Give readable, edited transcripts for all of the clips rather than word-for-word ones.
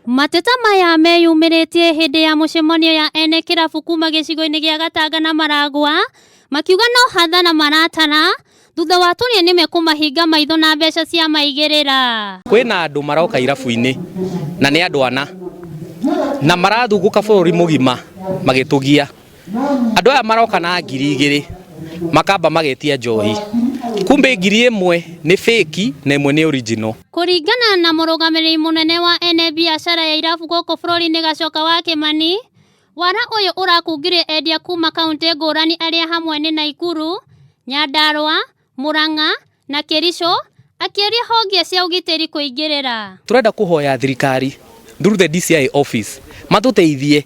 Mateta maya meyumĩrĩtie hĩndĩ ya mũcemanio ya ene kĩrabu kuma gĩcigo-inĩ gĩa Gatanga na Maragua makiuga no hathara maratara thutha wa Tulia nĩme kũmahinga maitho na mbeca cia maigĩrĩra. Kwĩna andũ maroka irabu-inĩ na nĩ andũ ana na marathungũka bũrũri mũgima magĩtũgia. Andũ aya maroka na 2000 makamba magetia njohi, kumbe 1000 nĩ fake na ĩmwe nĩ original. Kũringana na mũrũgamĩrĩri mũnene wa ene biacara ya irabu gũkũ bũrũri-inĩ Gacoka wa Kĩmani, wara ũyũ ũrakungire endia kuma kaunti ngũrani arĩa hamwe nĩ Naikuru, Nyandarua, Murang'a na Kericho, akĩũria honge cia ũgitĩri kũingĩrĩra. Turenda kuhoya thirikari through the DCI office matuteithie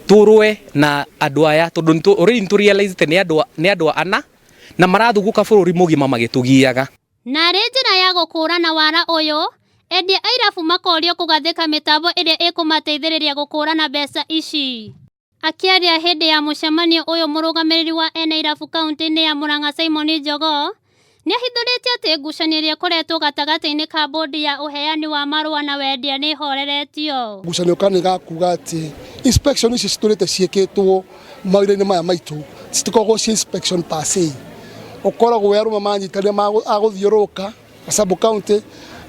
turue na andu aya tondu already nĩ realize nĩ andu nĩ andu ana na marathunguka bũrũri mũgima magĩtũgiaga. Narĩ njĩra ya gũkũrana wara ũyũ, endia a irabu makorio kũgathĩka mĩtambo ĩrĩa ĩkũmateithĩrĩria gũkũrana mbeca ici. Akĩaria hĩndĩ ya mũcemanio ũyũ, mũrũgamĩrĩri wa ene irabu kaunti-inĩ ya Murang'a Simon Njogoo nĩahithũrĩtie atĩ ngucanio ĩrĩa ĩkoretwo gatagatĩ-inĩ ka bodi ya ũheani wa marũa na wendia nĩ ĩhoreretio. Ngucanio kana nĩ gakuga atĩ inspection ici citũrĩte ciĩkĩtwo mawĩra-inĩ maya maitũ citikoragwo ci inspection per se. Ũkoragwo wĩ arũme manyitanĩra agũthiũrũrũka sub county,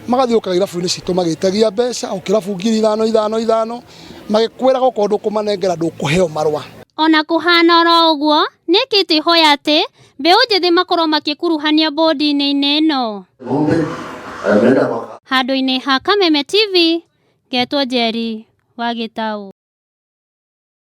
magathiũrũrũka irabu-inĩ citũ magĩtagia mbeca o kĩrabu 5000 ithano ithano, magĩkwĩraga okorwo ndũkũmanengera ndũkũheo marũa. Ona kũhana oro ũguo, nĩekĩte ihoya atĩ mbeũ njĩthĩ makorwo makĩkuruhanio bodi-inĩ ĩno. Handũ-inĩ ha Kameme TV, ngetwo Njeri wa Gĩtaũ.